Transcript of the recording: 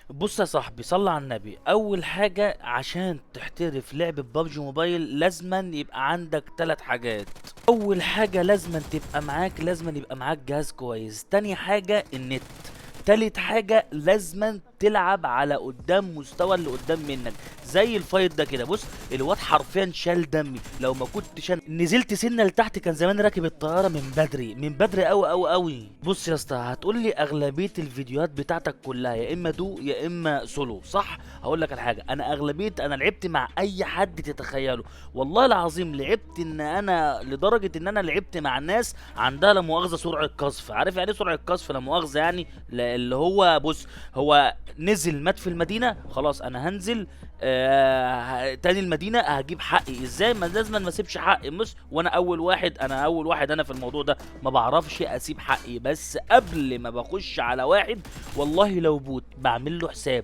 بص يا صاحبي، صلى على النبي. اول حاجة عشان تحترف لعبة بابجي موبايل لازما يبقى عندك ثلاث حاجات. اول حاجة لازما تبقى معاك، لازما يبقى معاك جهاز كويس. تاني حاجة النت. تالت حاجة لازما تلعب على قدام مستوى اللي قدام منك، زي ال fight ده كده. بص الواد حرفيا شال دمي، لو ما كنتش نزلت سنة لتحت كان زمان راكب الطيارة من بدري، من بدري قوي قوي قوي. بص يا اسطى، هتقول لي اغلبية الفيديوهات بتاعتك كلها يا اما دو يا اما سولو، صح؟ هقول لك على حاجة، انا اغلبية انا لعبت مع اي حد تتخيله، والله العظيم لعبت ان انا لدرجة ان انا لعبت مع ناس عندها لا مؤاخذة سرعة قذف. عارف يعني ايه سرعة قذف؟ لا مؤاخذة يعني اللي هو بص، هو نزل مات في المدينة، خلاص انا هنزل تاني المدينة هجيب حقي ازاي، ما لازم ما اسيبش حقي. بص، وانا اول واحد، انا اول واحد انا في الموضوع ده ما بعرفش اسيب حقي، بس قبل ما بخش على واحد والله لو bot بعمل له حساب.